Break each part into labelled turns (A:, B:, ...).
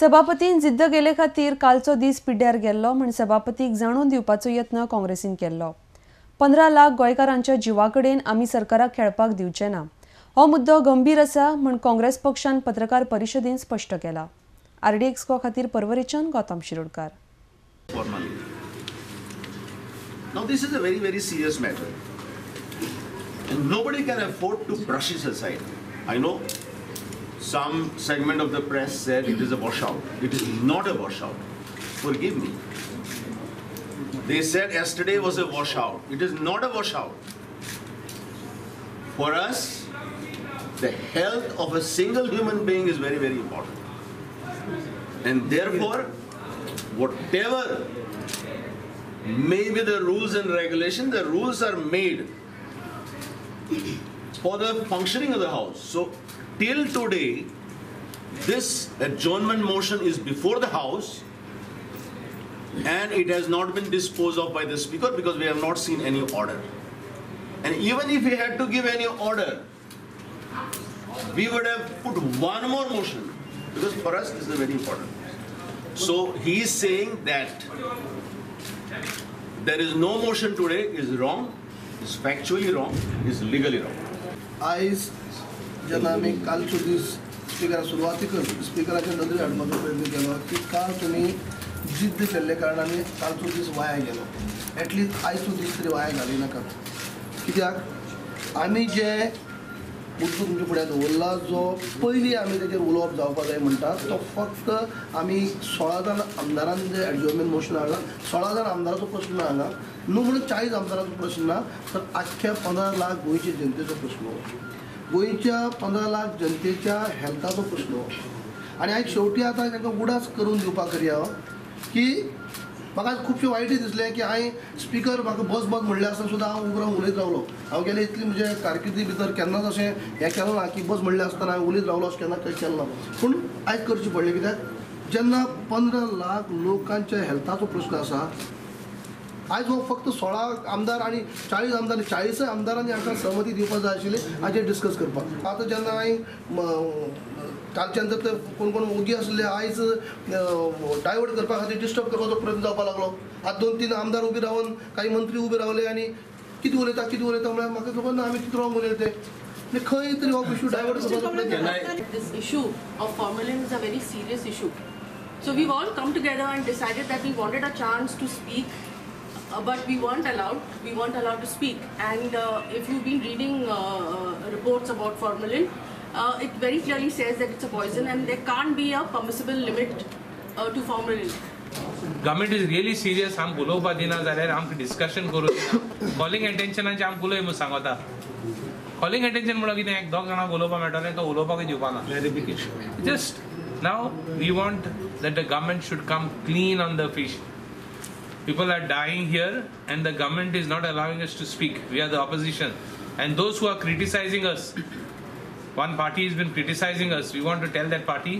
A: सभापतीन जिद्द केले खातीर कालचो दीस पिड्ड्यार गेल्लो म्हूण सभापतीक जाणून दिवपाचो यत्न काँग्रेसीन केल्लो. 15 लाख गोंयकारांच्या जिवा कडेन आमी सरकाराक खेळपाक दिवचे ना. हो मुद्दो गंभीर आसा म्हूण काँग्रेस पक्षान पत्रकार परिशदेन स्पश्ट केला. आरडीएक्स खातीर पर्वरेच्यान Gautam Shirodkar.
B: Now this is a very, very serious matter and nobody can afford to brush it aside. I know some segment of the press said it is a washout. It is not a washout. Forgive me. They said yesterday was a washout. It is not a washout. For us, the health of a single human being is very, very important. And therefore, whatever may be the rules and regulation, the rules are made for the functioning of the house. So till today, this adjournment motion is before the house and it has not been disposed of by the speaker because we have not seen any order. And even if he had to give any order, we would have put one more motion because for us this is very important. So he is saying that there is no motion today is wrong, is factually wrong, is legally wrong.
C: आयज जेन्ना आमी कालचो दीस स्पिकरा सुरवातीकच स्पिकराच्या नदरेक हाडपाचो प्रयत्न केलो की काल तुमी जिद्द केल्ले कारणान कालचो दीस वाया गेलो. एटलिस्ट आयचो दीस तरी वाया घाली नाका. कित्याक आमी जे मुद्दो तुमच्या फुड्यान दवरला जो पयलीं आमी तेजेर उलोवप जावपा जाय म्हणटा तो फक्त आमी 16 जाण आमदारान जे एडजॉर्नमेंट मोशन हाडला 16 जाण आमदाराचो प्रश्न ना हांगा, न्हू म्हणून 40 आमदाराचो प्रश्न ना, तर आख्ख्या 15 लाख गोंयच्या जनतेचो प्रश्न हो, गोंयच्या 15 लाख जनतेच्या हेल्थाचो प्रश्न हो. आनी आयज शेवटी आतां तांकां उडास करून दिवपाक करया की म्हाका खुबशें वायटय दिसलें की हांवें स्पिकर म्हाका बस बस म्हणलें आसतना सुद्दां हांव उबो रावन उलयत रावलो. हांव गेले इतली म्हजे कारकिर्दी भितर केन्नाच अशें हें केलें ना की बस म्हणलें आसतना हांवें उलयत रावलो अशें केन्ना कांय केलें ना. पूण आयज करचें पडलें कित्याक जेन्ना 15 लाख लोकांच्या हेल्थाचो प्रश्न आसा, आयज हो फक्त 16 आमदार आनी 40 आमदार, 40 आमदारांनी हांकां सहमती दिवपाक जाय आशिल्ली हाचेर डिस्कस करपाक. आतां जेन्ना हांवें कालच्यान तर कोण कोण ओगी आसले आयज डायवर्ट करपा खातीर डिस्टर्ब करपाचो प्रयत्न जावपाक लागलो. आतां 2-3 आमदार उबे रावन काही मंत्री उबे रावले आनी कितें उलयता कितें उलयता म्हळ्यार म्हाका खबर ना आमी कितें रॉंग उलयले ते. खंय तरी हो इशू डायवर्ट करपाचो प्रयत्न.
D: This issue of formalin is a very serious issue. So we've all come together and decided that we wanted a chance to speak, but we weren't allowed. We weren't allowed to speak. And if you've been reading reports about formalin, it very clearly says that it's a poison and there can't be a permissible limit to formalin.
E: Government is really serious. आम उलोवपा दिना जाल्यार आमकां discussion करूं दिना. Calling अटेन्शनाचें आमकां उलय म्हूण सांगता. कॉलिंग अटेन्शन म्हणल्यार कितें, एक दोग जाणांक उलोवपाक मेळटलें तो उलोवपाकूय दिवपा ना. Just now we want that the government should come clean on the fish. People are dying here and the government is not allowing us to speak. We are the opposition. And those who are criticizing us, one party has been criticizing us. We want to tell that party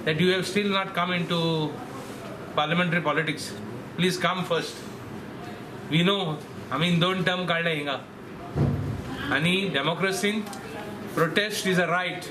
E: that you have still not come into parliamentary politics. Please come first. We know, I mean, don't term काडले हिंगा. आनी democracy, protest is a right.